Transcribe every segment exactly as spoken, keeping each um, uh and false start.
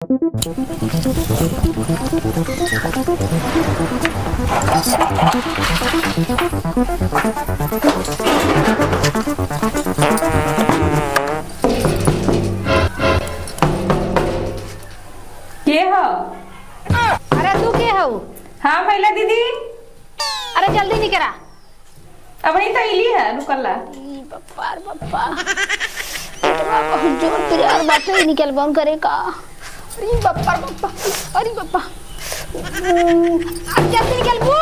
के हो? अरे तू के हो? हाँ भैला दीदी। अरे जल्दी निकरा। अबहीं तो अइली है, रुकला। ई बप्पा रे बप्पा। इतना बहुत जोर प्यार बाटे, निकल बन करे का। अरे बप्पा रे बप्पा। अरे बप्पा। अरे जल्दी निकल बू।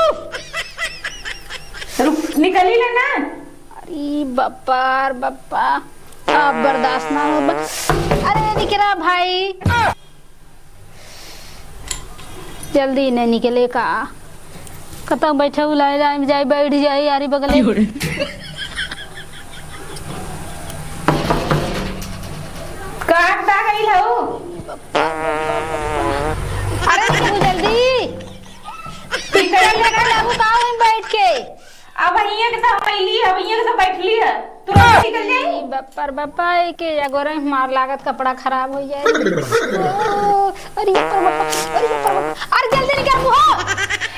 रुक, निकली ले ना। अरे बप्पा रे बप्पा। अब बर्दाश्त ना होबा। अरे निकरा भाई। जल्दी नहीं निकले का? कतौ बैठे उलाए लाए में जाई, बैठ जाई यारी बगले। क्यों रे? काट दा गई हऊ। अरे निकलू जल्दी। निकल लेकर लागू का वहीं बैठ के? अब हियां के तो हम अइली, अब हियां के तो बैठली है। तुरंत निकल जाई। बप्पर बप्पा, एके एगो रे मार लागत, कपड़ा खराब हो जाए। ओ, अरे बप्पर बप्पा, अरे बप्पर बप्पा। अरे जल्दी निकल मुहो।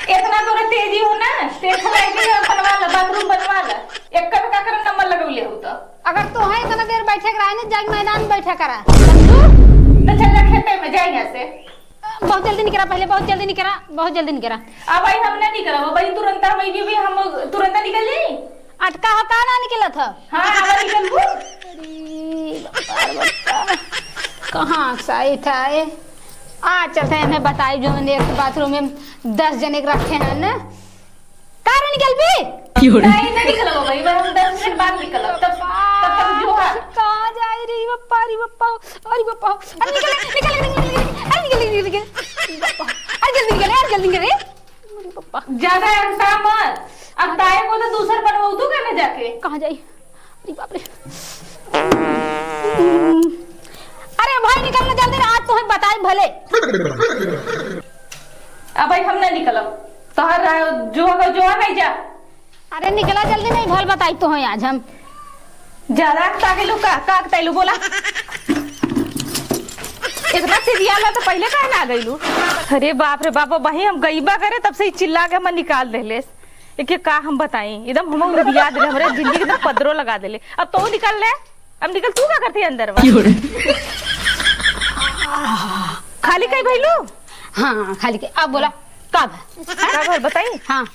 इतना तोरा तेजी हो ना, ते खलाई के बनवा ला, बाथरूम बनवा ला। एक का का कर नंबर लगौले हो तो। अगर तोहे इतना देर बैठे के रहे ना, जाके मैदान में बैठा करा। समझू? तो चल जा खेते में, जा यहाँ से। बहुत जल्दी निकरा, पहले बहुत जल्दी निकरा, बहुत जल्दी निकरा। अब भाई हम ना निकरब, अब भाई तुरंत, हम भी, भी हम तुरंत निकल जाई। अटका हो का ना निकलत हो? हाँ, अब निकल बू। अरे, बप्पा रे बप्पा। कहाँ से आई था ये? आ, चलते हैं, इन्हें बताई, जो मैंने एक बाथरूम में दस जने के रखे हैं ना। का रे निकल बी? क्यों रे? नहीं, नहीं निकलब भाई, मैं हम दस मिनट बाद निकलब। तब, तब तक जो है। कहाँ जाई रे बप्पा, रे बप्पा, अरे बप्पा, अरे निकल, निकल, निकल, निकल, निकल, अरे निकल, निकल, निकल, निकल। बप्पा, अरे जल्दी निकल, अरे जल्दी निकल रे। अरे बप्पा। ज्यादा अगता मत। अगताए को तो दूसर बनवाऊ तू कहने जाके। कहाँ जाई? अरे बाप रे। अरे भाई निकल ना जल्दी, आज तोहे बताई भले। अब भाई हम ना निकलब। तोहर रा-, जो होगा, जो है, नहीं जा। अरे निकला जल्दी, नहीं भल बताई तो हैं आज हम। ज्यादा अकता गेलू का, का अकताइलू बोला? इतना चिल्लाला तो पहले काहे ना आ गइलू? अरे बाप रे बाप, वहीं हम गईबा करे तब से ही चिल्ला के हम निकाल देले। एके का हम बताई, एकदम हम उबिया देले, हमरे जिंदगी के एकदम पदरो लगा देले। अब तो निकल ले। अब निकल, तू का करती है अंदर बा? क्यों रे? खाली कई भइलू? हाँ, खाली कई। अब बोला, का भा? का भर बताई? हाँ।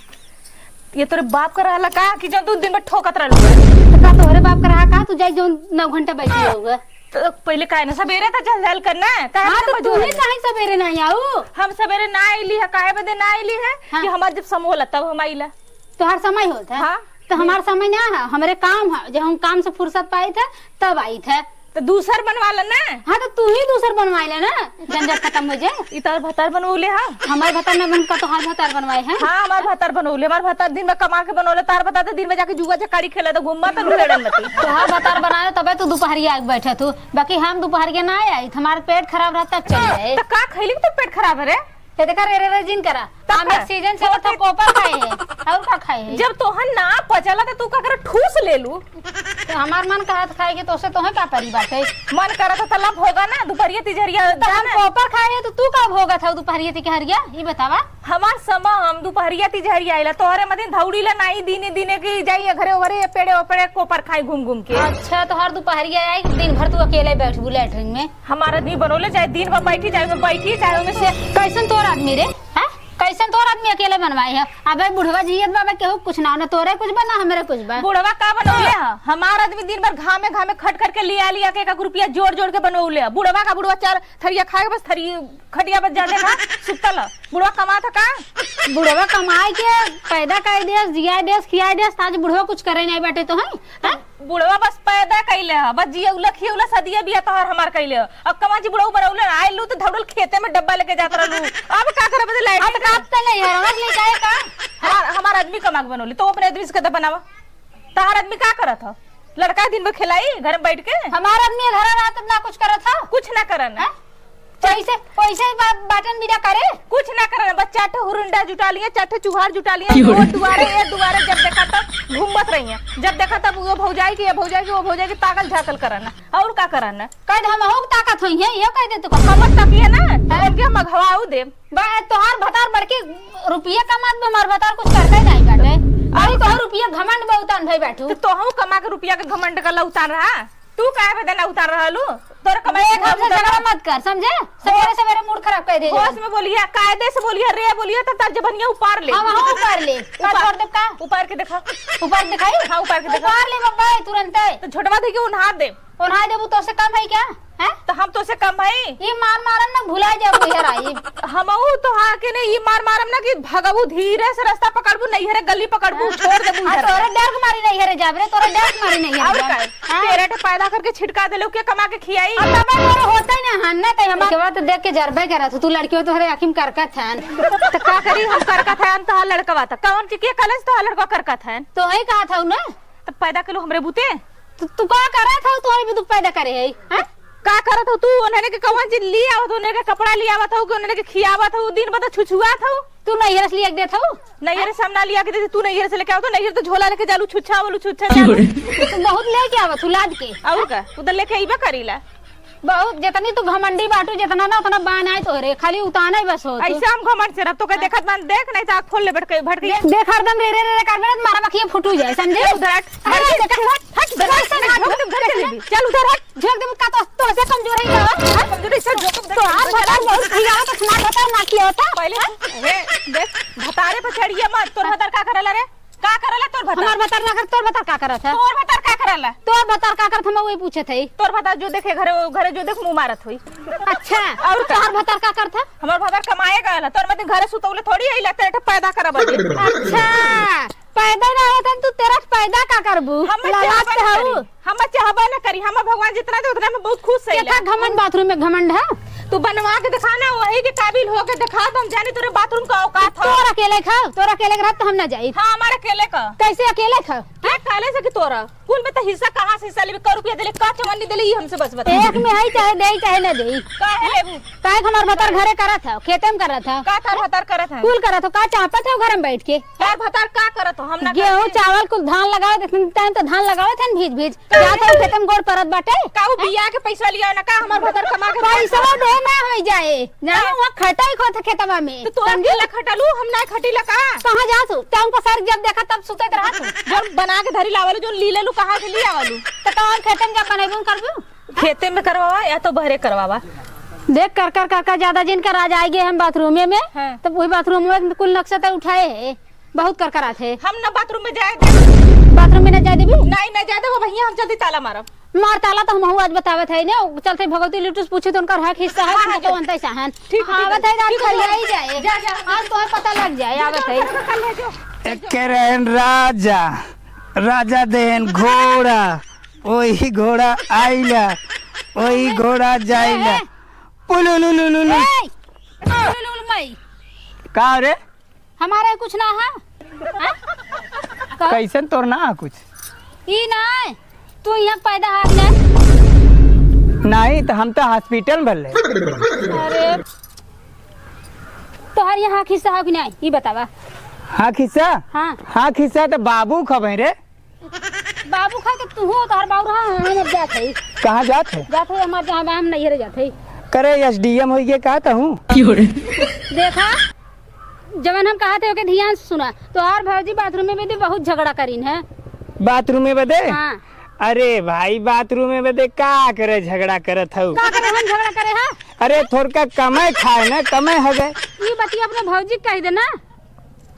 ये तोरे बाप का रहला का कि जो तू दिन भर ठोकत रहलू? तो का तोहरे बाप का रहा का, तू जाई जो नौ घंटा बैठी होगा? तो पहले काहे ना सबेरे तो चल जाल करना, काहे हाँ, ना तो बजो तू ही है? काहे सबेरे ना आऊ? हम सबेरे ना आइली है, काहे बदे ना आइली है हाँ। कि हमार जब समूह होला तब हम आइला। तोहार समय होत है? हाँ। तो हमार समय ना है, हमरे काम है। जब हम काम से फुर्सत पाई थे, तब आई थे। तो दूसर बनवा ले ना। हाँ, तो तू ही दूसर बनवाई ले ना, झंझट खत्म हो जाए। ई तोहर भतार बनवले हा? हमार भतार ना बन का, तोहार भतार बनवाए हैं। हाँ, हमार भतार बनवले, हमार भतार दिन में कमा के बनवले, तार भतार तो दिन में जाके जुआ चकारी खेले तो घूमबा तो लुहेड़न मती। तोहार भतार बनाए तबे तू दोपहरिया आके बैठे तू, बाकी हम दोपहरिया ना आई, हमार पेट खराब रहता चल जाए। तो का खैली के तो पेट खराब है रे? ये देखा रे, रे, रे, जिन करा। तब हम का? एक सीजन से तो तो कोपर खाए हैं। और का खाए हैं? जब तोहन ना पचला तो तू का करे ठूस ले लू। तो हमार मन कहत खाए के तो से तोहे का परी बाटे? मन करत है तलब होगा ना, दोपहरिया तिजहरिया तो हम जाना। कोपर खाए हैं तो तू का भोगत है दोपहरिया तिजहरिया? ये बतावा। हमार समा हम दोपहरिया तिजहरिया आइला, तोहरे मदिन धौड़ी ला नाई दीने दीने की जाइए घरे ओरे पेड़े ओपड़े कोपर खाई घूम घूम के। अच्छा, तो हर दोपहरिया आई, दिन भर तू अकेले बैठबू लैट्रिन में? हमार आदमी बनौले, चाहे दिन भर बैठी, चाहे ओमे बैठी, चाहे ओमे से। कैसन तोर आदमी रे? हैं? कैसन तोर आदमी अकेले बनवाई है? अबे बुढ़वा जियत बाबा केहू कुछ ना, ना तोरे कुछ बा, ना हमरे कुछ बा। बुढ़वा का बनौले है? हमार आदमी दिन भर घामे घामे खट खट के लिया लिया के एक एक रुपया जोड़ जोड़ के बनौले है। बुढ़वा का बुढ़वा चार थरिया खाए बस थरी खटिया पर जाते खा सुतल है। बुढ़वा कमात है का? बुढ़वा कमाए के पैदा कर देस, जिया देस, खिया देस, आज बुढ़वा कुछ करे नहीं बैठे तो है? हैं? बुढ़वा बस पैदा कइले ह, बस जियौला खियौला सदिया बिया तोहार हमार कइले ह। अब कमा जी बुढ़ऊ बनौले ना, आइलू तो धौड़ल खेते में डब्बा लेके जात रहलू। अब का करबे तो लाइट अब का? अब तो नहीं है, रंगत ले जाए का? हमार, हमार आदमी कमा के बनौले, तो अपने आदमी से कहता बनावा। तहार आदमी का करत ह? लड़का दिन भर खिलाई घर में बैठ के। हमार आदमी घर रहत ना कुछ करत ह? कुछ ना करन। हैं? पैसे, पैसे बा-, बाटन बिना करे? कुछ ना करन, बस चार ठे हुरुंडा जुटा लिए, चार ठे चुहार जुटा लिए, क्यों रे? वो दुआरे, ये दुआरे, जब देखा तब घूमत रही हैं। जब देखा तब वो भौजाई की, ये भौजाई की, वो भौजाई की ताकल झाकल करन। और का करन? कह दे, हम अहू के ताकत होई है, ये कह दे तू। कमर तकिए ना, तोहार भतार बड़की रुपया कमात बा, हमार भतार कुछ करते नहीं बाटे। अरे तोहार रुपया घमंड में उतान भई बैठू। तो तोहू कमा के रुपया के घमंड का लउतान रहा। तू काहे बदे ना उतार रहलू? तोर कमाई एक के हमसे उतार झगड़ा रहा। मत कर, समझे? सवेरे सवेरे मूड खराब कर दे। होश में बोलिया, कायदे से बोलिया, रे बोलिया तो तार जबनिया उपार ले। हाँ, हाँ, उपार ले। का उपार। छोड़ दे का? उपार के देखा। उपार दिखाई? हाँ, उपार के देखा। उपार ले बब्बा, तुरंते। तो झोटवा दे के उन्हार दे। ओन्हाई देबू तोसे कम है क्या? हैं? तो हम तोसे कम है? ई मार मारम ना भुलाए जाबू इहर आई। हमहू तो हाँ के नहीं, ई मार मारम ना कि भगबू धीरे से रास्ता पकड़बू, नैहरे गली पकड़बू, हाँ। छोड़ देबू हाँ, इहर। तोरे डर के मारी नैहरे जाब रे, तोरे डर के मारी नैहरे और जाब। का? हाँ। तेरे तो पैदा करके छिटका देले, के कमा के खियाई? अब बाबा तोरे होते ना हन ना, तै हमार के बाद तो देख के जरबे करत हो, तू लड़कियों तोहरे आँखी में करकत हन। तो का करी हम करकत हन, तोहार लड़कवा तो कौन चीज के कलेस तोहार लड़का करकत हन? तो वही कहा था ना। तो पैदा के लो हमरे बूते। तो तू का करत हऊ? तोहरे भी तू पैदा करे है, हैं? का करत हऊ तू? उन्हने के कौन चीज ले आवत हऊ? उन्हने के कपड़ा ले आवत हऊ कि उन्हने के खियावत हऊ? दिन भर तो छुछुआत हऊ। तू नैहर से लिया के देत हऊ? नैहर से हम ना लिया के देती, तू नैहर से लेके आवत हऊ। नैहर तो झोला लेके जालू, छुच्छा बोलू, छुच्छा जालू। तो बहुत लेके आवत हऊ लाद के। और का? उधर लेके अइबे करीला। बहुत, जितनी तू घमंडी बाटू, जितना ना उतना बान आए तोहरे, खाली उताना ही बस हो तू। ऐसे हम घमंड से रह, तो कह देखत बान, देख नहीं तो आँख खोल ले, भटके, भटके। देख, देख, हरदम रे, रे, रे, रे करबे ना, मारा बखिया फुटू जाए, समझे? चल उधर हट। अरे, हट, देख, हट, हट, हट, हट, हट, हट, हट, हट, चल उधर हट। झोंक दे, का तो, तो से कमजोर है का? हाँ? कमजोर है, चल, झोंक दे, तो आप झोंक दे। बता, बहुत भैया तो सुना बता, ना किया होता। पहले, हाँ? हे, देख, भतारे पर चढ़िए मत, तोर भतार का करला रे? का करला तोर भतार? हमार भतार ना कर, तोर भतार का करत है? तोर भतार का करला? तोर भतार का करत, हम वही पूछत है। तोर भतार जो देखे घरे, घरे जो देख मुँह मारत होई। अच्छा, और का? तोहर भतार का करत है? हमार भतार कमाए गयल है, तोर मत घरे सुतौले थोड़ी अइला, तेरे पैदा करब दे। अच्छा, पैदा ना होत हन, तू तेरा पैदा का करबू? हम लालाच चाहबे के ना हऊ? करी, हम चाहबे ना करी, हम भगवान जितना दे उतना में बहुत खुश है। केथा घमंड, बाथरूम में घमंड है? तू बनवा के दिखा ना, वही के काबिल हो के दिखा, तो हम जानी तोरे बाथरूम का औकात है। तोर अकेले खाओ, तोर अकेले के रहत तो हम ना जाई। हाँ, हमारे अकेले का। कैसे अकेले खाओ? क्या काले से कि तोरा? कुल में तो हिस्सा कहाँ से हिस्सा लेबे? का रुपया देले, का चवन्नी देले, ई हमसे बस बता। एक में है, चाहे देई, चाहे ना देई। काहे लेबू? काहे कि हमार भतार घरे करत है, खेते में करत है। का तार भतार करत है? कुल करत हो, का चापत हो घर में बैठ के? तार भतार का करत हो? हम ना गेहूं, करते। चावल, कुल धान लगावत, इतने टाइम तो धान लगावत है भीज भीज। का? जात हो खेते में गोड़ परत बाटे। का वो बिया के पैसा लिया ना का? हमार भतार कमा के पैसा दे ना हो जाए। जाने वहाँ खटाई खोत खेतवा में। तो तोरा समझी? अकेला खटालू, हम ना खटीला का? कहाँ जात हो? टाउन पर सर जब देखा तब सुतत रहत हो। जब बना के धरी लावलू, जो ली लेलू, कहाँ से ली आवलू? तो कौन खेते में जब बनैबू करबू? खेते में करवावा या तो बहरे करवावा। देख, कर कर कर कर ज्यादा जिन कर आज आए गए हम बाथरूमे में, हाँ। तो वही बाथरूम में कुल नक्शा तक उठाए है, बहुत कर कर आते। हम ना बाथरूम में जाए दे। बाथरूम में ना जाए देबी? नहीं, नहीं जाए दे, वो भैया हम जल्दी ताला मारब। मार ताला तो हम आज बतावत है ना, चलते भगवती लिटूस पूछे तो उनकर हक हिस्सा है, हाँ, उनका हाँ, कौन तैसा है। ठीक है, ठीक है। आवत है, रात ठीक है, फरियाई जाए। जा, जा। आज तो पता लग जाए, आवत है। एक के रहन राजा, राजा देहन घोड़ा, ओही घोड़ा आइला, ओही घोड़ा जाइला। ए, ए। पुलुलुलुलुलु। ए, पुलुलुलु मई। का रे? हमारे कुछ ना है। हाँ? का? कैसन तोर ना है कुछ? ई ना है। तू यहाँ पैदा हाथ ले। नहीं, तो हम तो हॉस्पिटल में भरले। अरे, तोहर यहाँ खिस्सा हो कि नहीं? ई बतावा। हाँ, खिस्सा? हाँ। हाँ, खिस्सा तो बाबू खबे रे। बाबू खा के तू हो, तोहर बाबू रहा, हम अब जात है। कहाँ जात है? जात है, हमार जहाँ बा, हम नैहरे जात है। करे, एसडीएम होई के का कहूँ? देखा, जवन हम कहा थे, ओके ध्यान से सुना। तोहार भौजी बाथरूम में भी बहुत झगड़ा करीन है। बाथरूम में बदे? हाँ। अरे भाई, बाथरूम में बदे का करे, झगड़ा करत हऊ? का करे, हम झगड़ा करे है? अरे, थोड़का कमे खाए ना, कमे हवे। ई बतिया अपने भौजी के कह देना।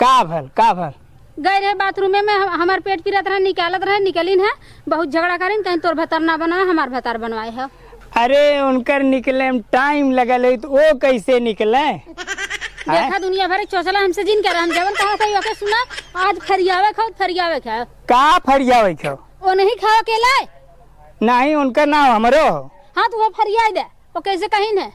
का भल, का भल? गए रहे बाथरूमे में, हम, हमार पेट पिरात रहे, निकालत रहे, निकलिन है, बहुत झगड़ा करिन, कहीं तोर भतार ना बनावे, हमार भतार बनवाए है। अरे, उनकर निकले में टाइम लगल है, तो वो कैसे निकले? देखा, हैं? दुनिया भर के चोचला हमसे जिन करे, हम जवन कहा था, ओके सुना, आज फरियावे खाओ, फरियावे खाओ। का फरियावे खाओ? वो नहीं खाओ अकेला है? नहीं, उनका नाम हमरो हो। हाँ, तो वो फरियाए दे। वो कैसे कहीं न?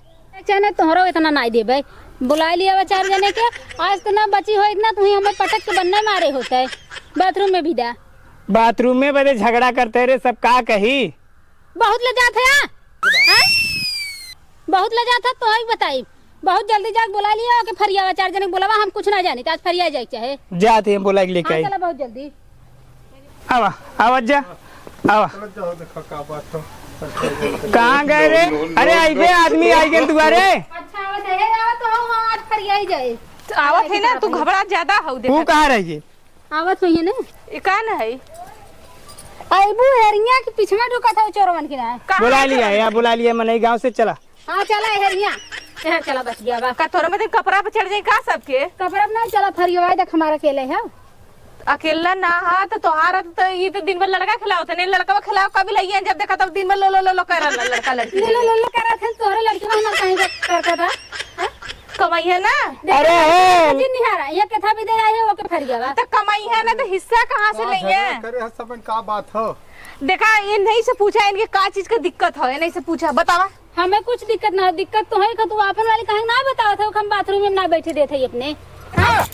चाहे ना तोहरो इतना नाई देबे। बुलाए लिया बा चार जने के, आज तो ना बची हो इतना, तुही हमें पटक के बन्ने मारे होते। बाथरूम में भी दा। बाथरूम में बदे झगड़ा करते रे, सब का कही? बहुत ले जात है, हाँ? हाँ? बहुत ले जात है, तो ही बताई। बहुत जल्दी जाके बुला लिया, ओके फरियावा, चार जने के बुलावा, हम कुछ ना जानी, तो आज फरिया जाए के चाहे। जात है, हम बुला के लेके हाँ, आई। चला बहुत जल्दी। आवा, आवा जा, आवा। चलो जाओ, देखो का बात हो। कहाँ गए रे? अरे, आई बे, आदमी आई गए दुआरे। अच्छा, आवत है, आवत हो, हाँ, आज फरिया जाए, जाए। तो आवत है ना, तू घबरा ज्यादा हऊ, तू देखा। कहाँ रही है? आवत होइए ना। ये का न है? अबू हेरिया के पीछे में ढुका था चोरवन की ना। कहाँ बुला है लिया चोरवन? या बुला लिया मनई गाँव से, चला। हाँ, चला हेरिया। ए, चला बच गया बा। का तोरा में दिन कपड़ा पे चढ़ जाई का सबके? कपड़ा पे ना चला, फरियवा देख हमारा अकेले है। अकेला ना हा तो तोहार तो, तो ये तो दिन भर लड़का खिलाओ थे, नहीं लड़का खिलाओ कभी लइया जब देखा तब दिन भर लो लो लो लो कर रहा लड़का लड़की। लो लो लो लो कर रहा था, तोहरे लड़की में हमार कहीं का करता था। हाँ? कमाई है ना। अरे, हे। जिन निहारा, ये कथा भी दे आए हो, ओके फरिया बा। तो कमाई है ना, तो हिस्सा कहाँ से का लेंगे? झगड़ा करे है सब में, का बात हो? देखा, ये नहीं से पूछा इनके का चीज का दिक्कत हो, ये नहीं से पूछा, बतावा। हमें कुछ दिक्कत ना हो, दिक्कत तो है, तू आपन वाली काहे ना बतावत हो, हम बाथरूम में ना बैठे देते ही अपने। हाँ?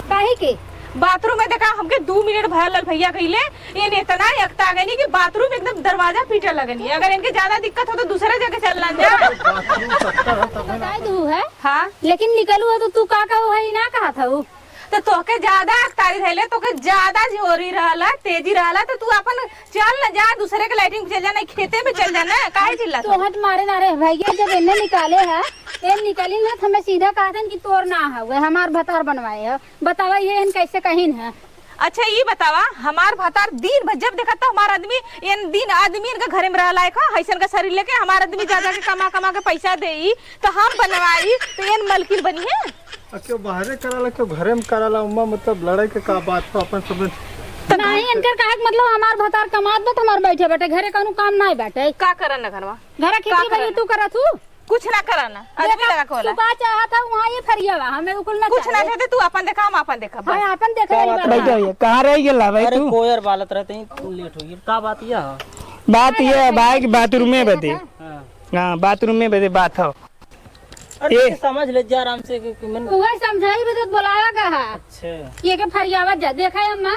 काहे के? बाथरूम में देखा, हमके दो मिनट भर लल भैया कहिले, ये इतना एकता गनी कि बाथरूम एकदम दरवाजा पीटे लगनी। अगर इनके ज्यादा दिक्कत हो तो दूसरे जगह चल लान जा। बाथरूम चक्कर है तब ना। बताई दू है। हाँ। लेकिन निकलू हो तो तू का कहू है, ई ना कहा था उ। तो तोहके ज्यादा अकतारी धैले, तोहके ज्यादा जोरी रहला, तेजी रहला, तो तू अपन चल न जा, दूसरे के लैट्रिन में चल जा, नहीं खेते में चल जा ना, काहे चिल्ला तोहत मारे ना रे भैया, जब एन्ने निकाले है, एन निकाली ना, तो हमें सीधा कहतन कि तोर ना हवे, हमार भतार बनवाए है। बतावा, ये एन कैसे कहिन है? अच्छा, ये बतावा, हमार भतार दिन भर जब देखा तो हमार आदमी, एन दिन आदमी इनका घरे में रह लायक है, हैसन का शरीर लेके हमार आदमी जा जा के कमा कमा के पैसा देई, तो हम बनवाई, तो एन मलकिन बनी है? आ, क्यों बाहरे कराला, क्यों घरे में कराला, उम्मा, मतलब, लड़ाई के का बात हो, अपन समझ। तो नहीं, इनकर कहे के मतलब हमार भतार कमात बा, तो हमार बैठे बाटे, घरे कौनो काम नहीं बाटे। का करन ना घरवा? घरे का खेती बाड़ी करन? तू करत हू? कुछ ना करन, आदमी देखा, लगा के होला। तू का चाहत है, वहाँ ये फरिया बा, हमें उ कुल ना कुछ ना चाहे। चाहते, तू अपन देखा, हम अपन देखब, हाँ, बस। अपन देखे का वाली बात बात है। है। कहाँ रह गेला भाई अरे, तू? कोयर बालत रहते ही लेट हो गई। का बात यह है? बात ये है भाई कि बाथरूम में बदे। हाँ। हाँ, बाथरूम में बदे बात हो। अरे, ए। तो समझ ले जा आराम से कि, कि मन उहे समझाई भी तो बोलाया का है। अच्छा। ये के फरियावत जा। देखा है अम्मा,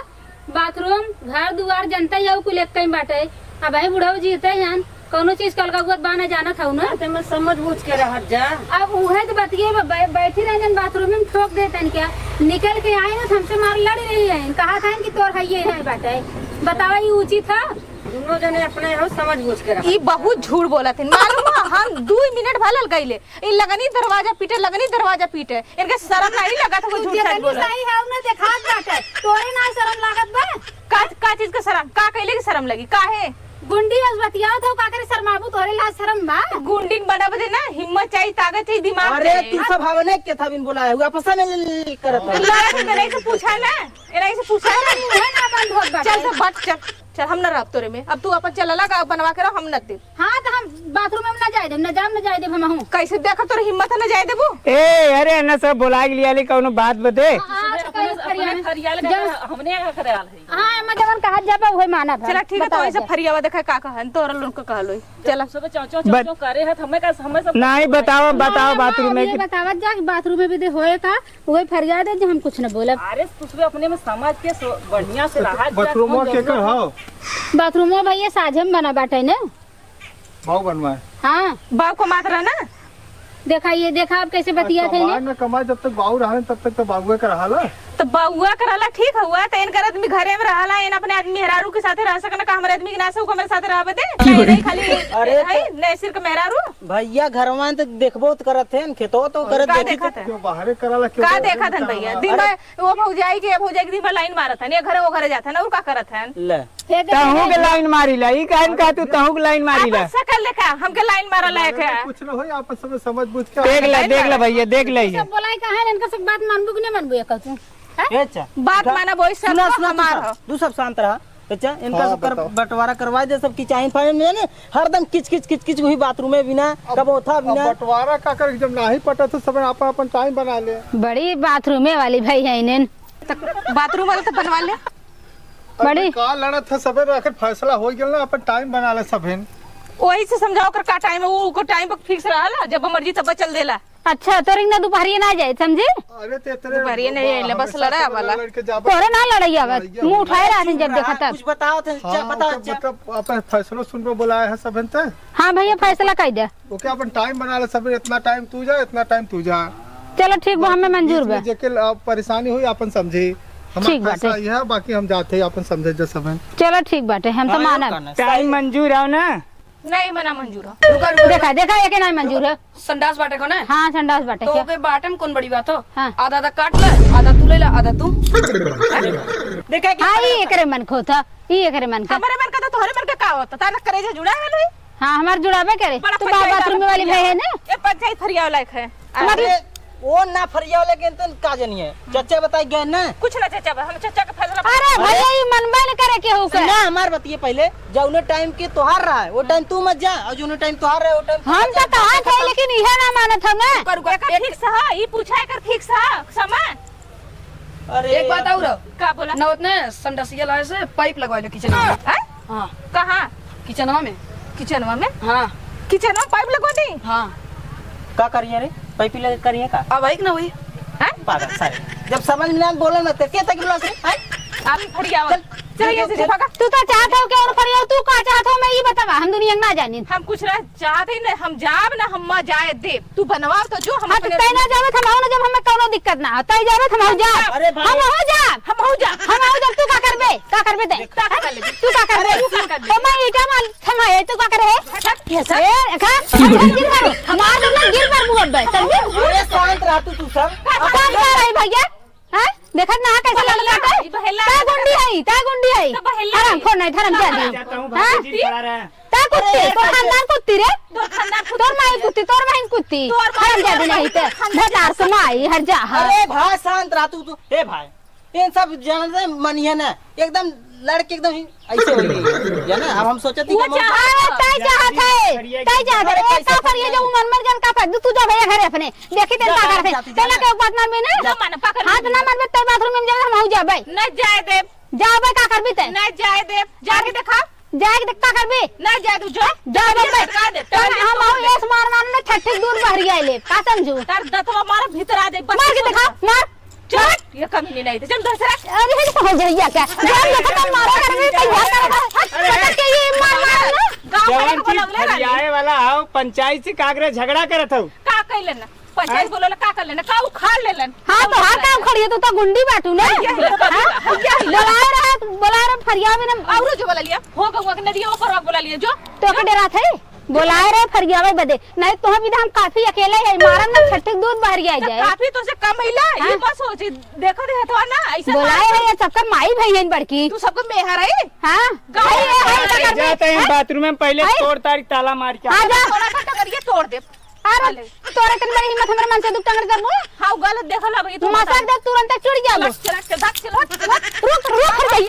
बाथरूम, घर दुआर जनता ही है, कुल एक कहीं बाटे। अब भाई बुढ़ऊ जीते हैं, कौनो चीज कल का हुआ बा ना जानत हऊ ना। ते में समझ बूझ के रहत जा। अब उहे तो बतिये बा, बै-, बैठी रहे जन बाथरूम में ठोक देते हैं क्या? निकल के आई ना तो हमसे मार लड़ रही है, कहा था कि तोर है ये नहीं बाटे। बतावा ये उचित है? दोनों जने अपने हो समझ बूझ के रह। ई बहुत झूठ बोलत है। मालूम है, हम दुई मिनट भलल गईले। ई लगनी दरवाजा पीटे, लगनी दरवाजा पीटे। इनके शर्म नहीं लगत है, वो तू झूठ सच जितनी बोलत। सही है, उन्हें देखात बाटे। तोरे ना शर्म लागत बा? का, का चीज का शर्म? का कइले की शर्म लगी? काहे? गुंडी अस बतियावत हो, का करे शर्माबू? तोरे लाज शर्म बा? गुंडी बना बदे ना हिम्मत चाहिए, ताकत चाहिए, दिमाग अरे, चाहिए। तू सब हमने के था बिन बोलाया हुआ, आपस में ले, ले, ले करत तो है। लड़त में नहीं से पूछा ना, ये नहीं से पूछा ना। अरे, मुंह ना बंद होत बाटे। चल, चल, बट, चल। चल, हम न रहब तोरे में। अब तू अपन चल अलग, अब बनवा के रहो, हम न देब। हाँ, तो हम बाथरूम में ना जाए देब, ना जाम ना जाए देब हम हूँ। कैसे देखा तोरे हिम्मत है ना जाए देबू? ए, अरे, न सब बोला के लिया ले, कौनो बात बते। हाँ, तो कहीं अपने फरियाल, फरियाल का जब हमने का करे आल है। हाँ, अम्मा जवन कहा जाबा, उहे मानब हम। चला, ठीक है, तो बताओ ऐसे जा। फरियावा देखा का कहन, तोरा लोग का कहलो। चला। सब चाव, चाव, चाव, बत- चाव करे है, हमें का, हमें सब नहीं, बताओ, बताओ, हाँ, बाथरूम में ये कि- बतावत जा कि बाथरूम में भी दे होए का, वही फरियाद है जो हम कुछ न बोलब। अरे, तू सब अपने में समझ के सो-, बढ़िया से रहा जा, बाथरूमवा समझ केकर लो। हौ? बाथरूमवा भैया साझे में बना बाटे ना। बाऊ बनवाए। हाँ। बाऊ को मात रहा ना। देखा, ये देखा, आप कैसे बतियात है कमाए ना। ना कमाए, जब तक बाऊ रहन, तब तक तो बाबुए का रहा ला। तो बाबुआ का रहला ठीक हुआ, तो इनकर आदमी घरे में रहला, इन अपने आदमी मेहरारू के साथे रह सकना, का हमारे आदमी के ना से हमरे साथे रहबे दे? नहीं, नहीं, खाली अरे है, नहीं सिर्फ मेहरारू। भैया घरवा में तो देखबो तो करत है, खेतो तो करत का देखत देखत है? क्यों बाहरे कराला, क्यों का बाहरे देखत है में भैया? कराला? दिन अरे भर वो भौजाई के, भौजाई के दिन भर लाइन मारत है, ये घरे वो घरे जात है ना, और का करत है? ले। हे देख तहू के ले। लाइन मारी ला, ई काहे न कहा तू तहू के लाइन मारी ला? आपन शकल देखा, हमके लाइन मारल है का? कुछ ना होई, आपस में समझ बूझ के देख ले, देख ले भैया, देख ले ये। सब बोलाई काहे, इनका सब बात मानबू कि नहीं मानबू, ये कह तू? हैं? ए, अच्छा। बात उठा। मानब वही सब सुना, तो सुना, तू हमार सब, हो। तू सब शांत रहा। अच्छा, इनका हाँ, सब कर, बताओ। बंटवारा करवा दे, सब किचाइन फाइन में ने, हरदम किच, किच, किच, किच, वही बाथरूम में बिना, अब, कबोथा अब बिना। बंटवारा का कर, जब नाही पटा तो सब अपन, अपन टाइम बना ले। बड़ी बाथरूमे वाली भाई है इन्हें। तो बाथरूम वाला तो बनवा ले। अरे बड़ी। का लड़त है सबे, आखिर फैसला हो गेल ना, अपन टाइम बना ले सबेन। वही से समझाओ कर का टाइम है, वो को टाइम पर फिक्स रहा ला, जब मर्जी तब चल देला। अच्छा, तोरे ना दोपहरिया ना जाए, समझे? अरे ते तेरे दोपहरिया नहीं आइले, बस हमेशा लड़ा से वाला। लड़के जाबे। तोरे ना लड़ाई आवे, लड़ाइया मुंह उठाए रहा दिन जब देखा तब। कुछ बताओ थे, हाँ, बताओ तो अच्छा। मतलब अपन फैसलो सुनबो बुलाए हैं सबेन ते। हाँ भैया, फैसला कर दे। ओके, अपन टाइम बना ले सबेन, इतना टाइम तू जा, इतना टाइम तू जा। चलो ठीक बा, हमें मंजूर बा। जेके परेशानी हुई अपन समझी। हमार ठीक बाटे। फैसला यह है, बाकी हम जाते हैं अपन समझे जे सबेन। चलो ठीक बाटे, हम तो हाँ, मानब। टाइम मंजूर आओ ना। नहीं, मना मंजूर हो। रुका, रुका, देखा, रुका। देखा, एके नाहीं मंजूर है। संडास बाटे को ना? हाँ, संडास बाटे तो के। ओके बाटे में कौन बड़ी बात हो? हाँ। आधा, आधा काट ले, आधा तू ले ले, आधा तू। देखा कि हाँ, ई एकरे मन खोत ह, ई एकरे मन का। हमरे मन का तो तोहरे मन का का होता? तारा करेजा जुड़ा है लोई? हाँ, हमार जुड़ाबे करे। बड़ा तू बा-, पंचायत बाथरूम वाली वाला भई है ना? ये पंचायत फरियाव लायक है। हमार अरे, वो ना फरियाव लेकिन तुम का जानिए? चच्चा बताई गए ना? कुछ ना चच्चा, हम चच्चा का फैसला अरे भैया, ई मनबे न करे केहू के। सुना हमार बतिये पहिले, जौने टाइम के तोहार रहा है, वो टाइम तू मत जा, और जौने टाइम तोहार रहा है, वो टाइम तू हम मत तो जा। कहा थे, लेकिन इहे ना मानत हमें। रुका, रुका, एकर एक फिक्स है, ई पूछा एकर फिक्स है, समा। अरे एक बात यार। और। का बोला? ना उतने संडासिया लाए से पाइप लगवा लो किचन में। हैं? हाँ। कहाँ? किचनवा में। किचनवा में? हाँ। किचनवा में पाइप लगवा दी? हाँ। का करिए रे? पाइप लगे करिए का? अब आई कि ना हुई? हैं? पागल सारे। जब समझ में ना बोले ना, तो के तक बोला से? हैं? अभी फरियावा। चल, चल, चल, यहाँ से चल। भागा। तू तो चाहत हो कि और फरियाव, तू का चाहत हो, मैं ई बतावा, हम दुनिया में ना जानी। हम कुछ ना चाहत ही ना, हम जाब ना, हम जाए देब। तू बनवाओ तो जो हम हाँ, तो अपने तै ना जाबे, हम आओ ना, जब हमें कौनो दिक्कत ना हो, तै जाबे, हम आओ जा। अरे भाई। हम आओ जा। हम आओ जा। हम आओ जब तू का करबे? का करबे तै? का कर लेबे? तू का करबे? अरे तू का करबे? तो मैं ईटा माल थमाए, तू का करे? हट, हट, ये सर। ए, खा, हम गिर पड़ो। हमार तो ना गिर पर मुँह अब्बे। चल गिर। अरे शांत रह तू, तू सब। कौन कर रही भैया? हैं? देखत ना कैसे लड़ रहा है? ई बहेला। ता गुंडी है, ता गुंडी है। तो बहेला हराम है। खोर नहीं, धर्म क्या दी? जाता हूँ, हाँ? भाभी जी खड़ा रहे। ता कुत्ती, अरे, तोर ऐसे खानदान कुत्ती रे। तोर खानदान कुत्ती तोर माई है। कुत्ती, तोर माई हराम जादी कुत्ती, नहीं ते। तोर खानदान भतार कुत्ती। से माई, हर जा, हाँ। अरे भाई, शांत रह तू, तू। ए भाई, इन सब जन से मनिए ना, एकदम लड़के एकदम ही ऐसे हो गई, है ना? अब हम सोचत ही वो कि हम चाहत अरे, तय चाहत है, तय चाहत है। अरे, एक का करिए जो उमर मर गन का कर, तू जा भैया घरे अपने। देखी तेरे जा, का करबे। जाती, तेरे जाती। के बात ना माने। जा, माने, पकड़ हाथ ले। ना मारबे, तेरे बाथरूम में जाबे, हम हो जाबे। ना जाए दे। जाबे, का करबी ते? ना जाए दे। जाके देखा। जाके देख, का करबी? ना जाए दू, जो। जाबे, जाबे। सरकार दे। तो हम आऊ, यस मार मार ने ठट्ठी दूर बहरी आइले। का समझू? तार दतवा मार भीतर आ दे, बस मार के देखा, मार। चल, ये कमी नहीं, नहीं, चल, दूसरा। अरे, हो जाइया क्या? जान देखो, तुम मारा करबी, तैयार करो। पटक के ये मार मार ना। गाँव वाले जवन को चीज बोला, बोला, फरियाए वाला हो, पंचायत से कागरे झगड़ा करत हो। का कैले ना? पंचायत हैं? बोलल, का कर लेना? का उखाड़ लेलन? हाँ, तो हाँ, का उखाड़? ये तो, तो गुंडी बाटू ना। ये हिला, हाँ? ये हिला। बोलाए रहे, बोलाए रहे, फरिया में ना। औरो जो बोला लिया, हो गवा के नदिया ऊपर वाक बोला लिया, जो। तो जो। के डरा थे? बोलाए रहे फरियावे बदे। नहीं तो हम इधर हम काफी अकेले है, मारन ना छठे दूध बहरी आ तो जाए। काफी तो से कम हिला, हाँ? ये मत सोची, देखो दे हथवा ना, ऐसा बोलाए मार। है, ये सबका माई भाई है बड़की। तू सबको मेहर है? हाँ। गाँव अरे, में अरे, अरे, अरे, जाते हैं हैं? बाथरूम में, पहले अरे। तोड़ तारी ताला मार के। हाँ, जा। थोड़ा सा टकरिए तोड़ दे। अरे, अरे। तोरे तन बड़ी हिम्मत हमरे मन से दुख टंगड़ करबो? हाँ, गलत देखल अब, ये तो मसक बता। दे, तुरंत चुड़ जाबो। चल, चल, चल, चल, चल। रुक, रुक, रुक, रुक।